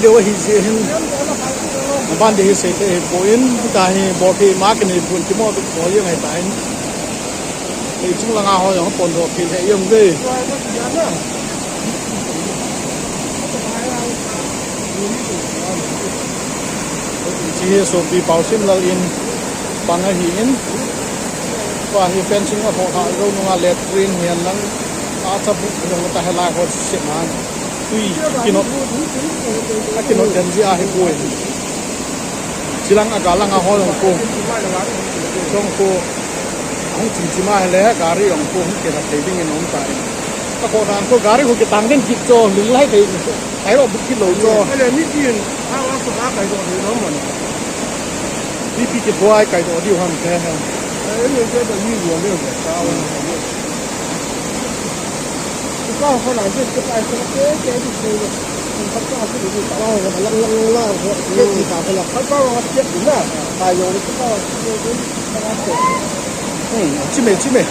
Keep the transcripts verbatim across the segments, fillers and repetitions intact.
deu deu ahi jeh hin. Aban ding hi seithei hipon, tua hi bol thei ma kinei pon, kimo bol jeng ahitan. Ei chung langa ho jong pon doh thei lheh jeng uve. Hiche hi sopi Paosimlal in pang ahin. Tua hi fencing akhoh lhah jou nunga latrine hihen lang, achabu jong tah hilai ho sep nan. Tui kinot, akinot den jeh ahipoi. Chilang agal langa ho jong khu, jong khu, ahung chim chim ahile gari jong khu hung kilhat thei dingin aum tai. Kakhoh dan khu gari khu kitang den kit chu, lunglai thei, kailou bit kit lou chu. Ale mipi in, a, a, a, kaidoh thei lou mong. Mipi kibuai kaidoh diu ham te he. Ale, ale, ale, mi buai le, sa, sa, sa. Ka ho la, je, je, ka, ka, ka, ka, ka, ka. Hmm, chime, chime.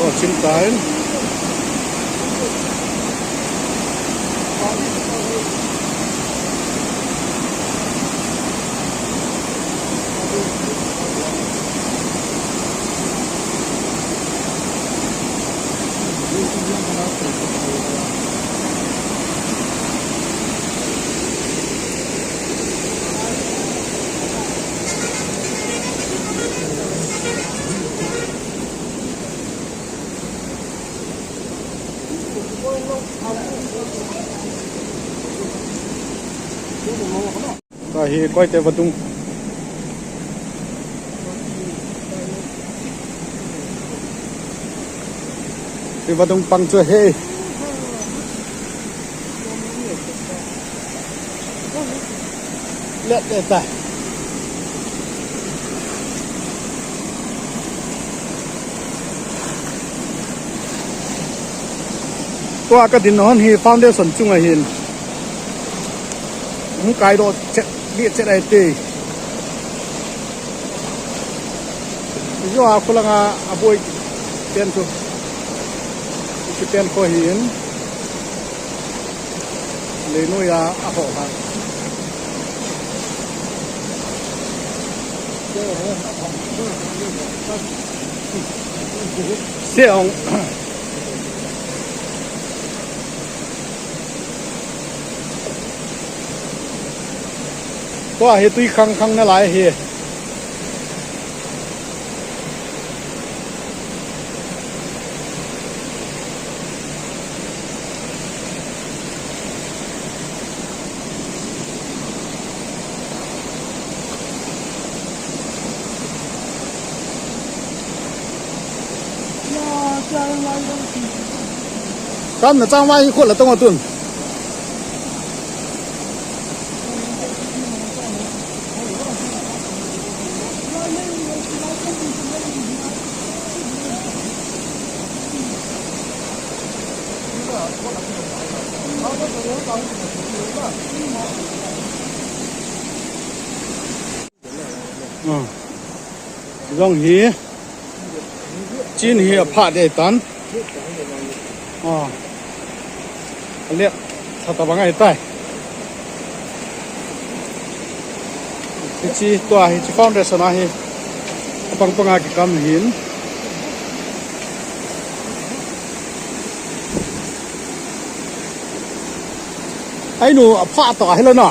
Oh, chim tai. Tua hi Koite vadung. Hi vadung pang chu ahi. Let le ta. Tua ka din hon hi foundation chunga hin. Hung kai doh chet, bih chet ahi te. Ijou a khulanga aboi pen chu. Kipen kho hin. Leinoi a, a ho ha. Se ong. Tua hi tui khang khang na lai hi. Kam na chang vai khu la tong atun. Ah. Jong hi. Chin hi apha dei tan. Ah. Alet tha ta bang ai tai. Hichi tua hichi foundation ahi. Pang pang a kikam hin. Ai nu, apha to ahi lo na.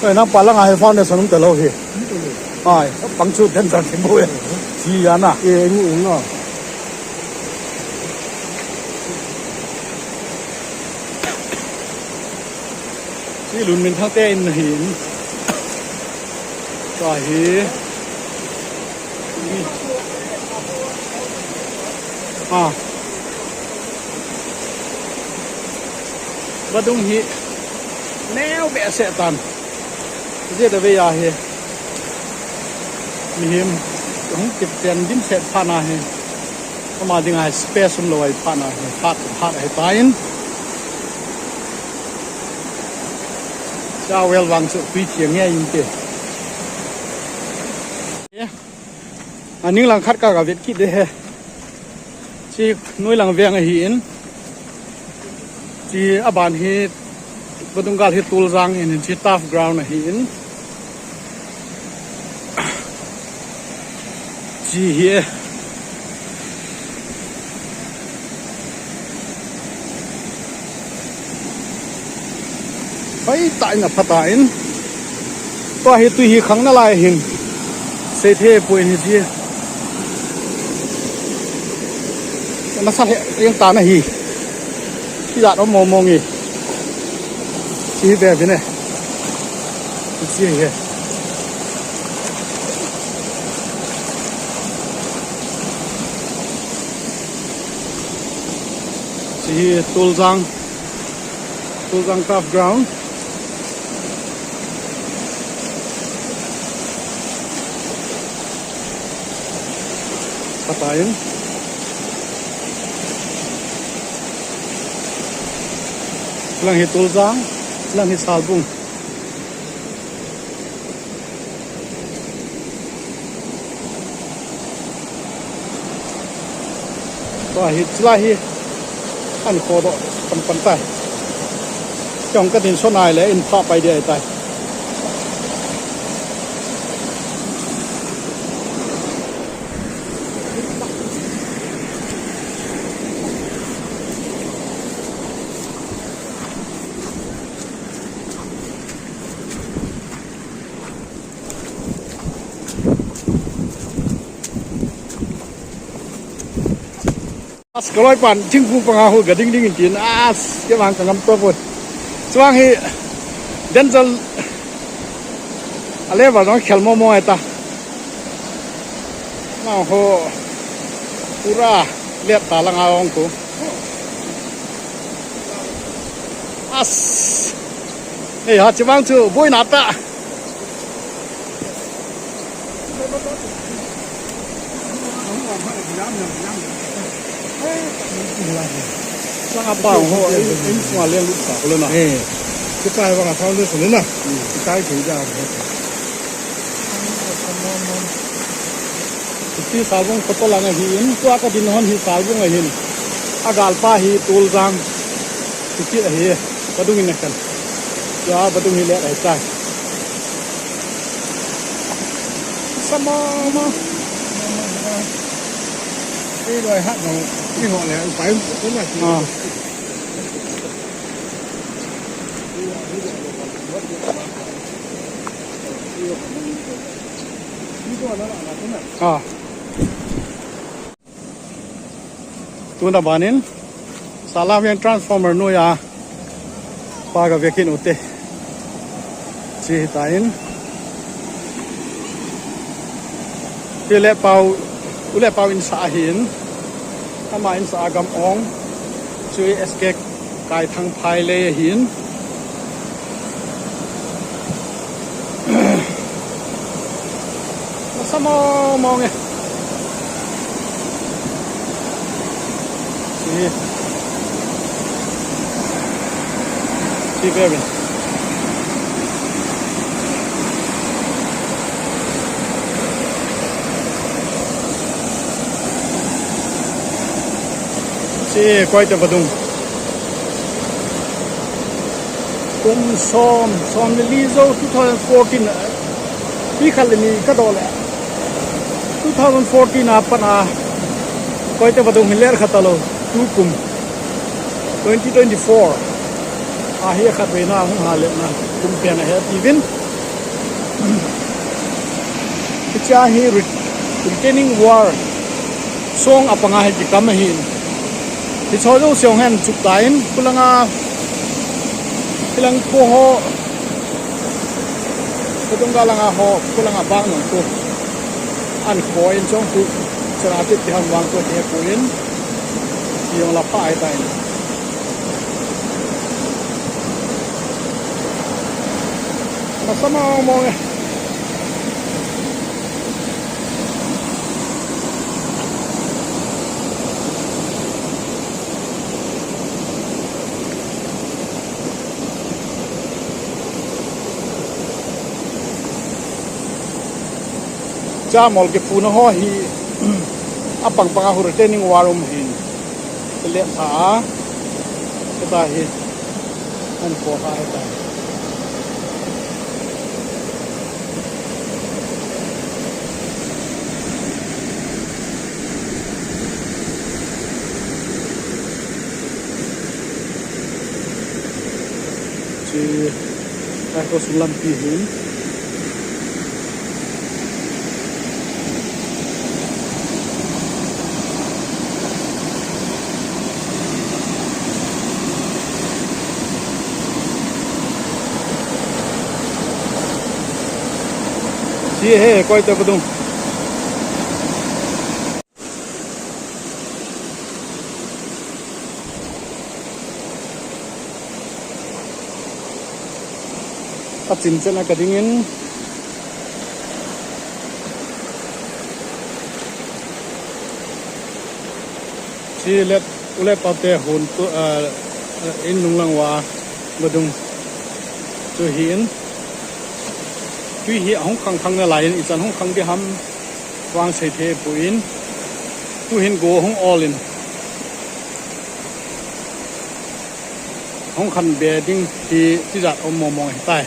Ai na pa lang ahi foundation um ta lo hi. Ai, pang chu den jan thim bo ya. Chi ya na. E, nu um na. Chi lun min thang te in hin. Ka hi. Ah. Vadung hi neo behseh tan. Jeh a vei ahi. Mihem hung kipchen dimset phat na hi. Ama dinga space um lou ahi phat na hi. Phat, phat ahi tan. Cha well vang chu tui thiang nge in te. A ning lang khat ka ga vet kit de he. Chi noi lang veng ahi in. Chi aban hi vadung gal hi Tuljang in, chi turf ground ahi in. Chi hi e. Hoi ta in apha ta in. Tua hi tui hi khang na lai hin. Sei the poi hi chi. Na sa he yang ta na hi. Ki da no mo mo ngi. Chi hi ve vi ne. Chi hi he. Chi hi Tuljang, Tuljang turf ground. Tain. Lang hi Tuljang, lang hi Salbung. Tua hi, chulai hi an khodoh pan pan tai. Chong ka din so nai le in pha pai dia tai. As, ka loipan thingphung panga hu ga ding ding in tin, as, kei vang ka ngam to poi. Chuang hi danger a level nong khel mo mo eta. Nang ho pura let ta langa ong ko. As. Hei, ha, chimang chu boina ta. Sanga pa ho, in, in sunga leng lut sa ko le na. Eh. Kitai vang a foundation le na. Kitai ke ja. Ti Salbung photo lang ahi in, tua ka din hon hi Salbung ahin. A galpa hi Tuljang. Ti ahi, vadung in a kan. Tua vadung hi le ai tai. Sama ma. Ei loi hat no, ei ho le, pai ko na. Ah. Ah. Tuna banin, Salam yang transformer noiya, pa ga vekin ute. Chi hitain. Hi le pau, u le pau in sa ahin. Ama in sa agam ong. Chui S K Kaithang phai le ahin. Nasa mong mong e. Si. Si, baby. Si, Koite vadung. Kum som, som le li jou two thousand fourteen, eh, mi khat le ni ka do le. Two thousand fourteen a pat a, Koite vadung hi le khat a lou, tu kum. Twenty twenty-four. A hi khat veina hung ha le na, kum peng a he ti vin. Hichea hi re-, retaining wall song a panga hi kikam ahin. Hicho jouse hung hen chuk tan, khulanga, hilang khu ho, khudung ga langa ho, khulanga bang nung khu. An khu in chong khu, chara ti ti ham vang khu ti he khu in. Ti jong la pha ai tan. Nasa mong mong e. Cha mol kipuna ho hi apang panga hu retaining wall um hin. Kile tha a. Kata hi. An ko tha heta. Chi, ta ko sun lampi hin. Si he, Koite vadung. Ka chin chen a ka dingin. Chi let, u le pate hon tu, ah, ah, in nunglang uva vadung chu hi in. Tui hi ahung khang khang nalaiyin, ichan hung khang ding ham vang seithei poi. Tuhin go hung ol in, hung khan be ding hi tijat um mong mong ahitai.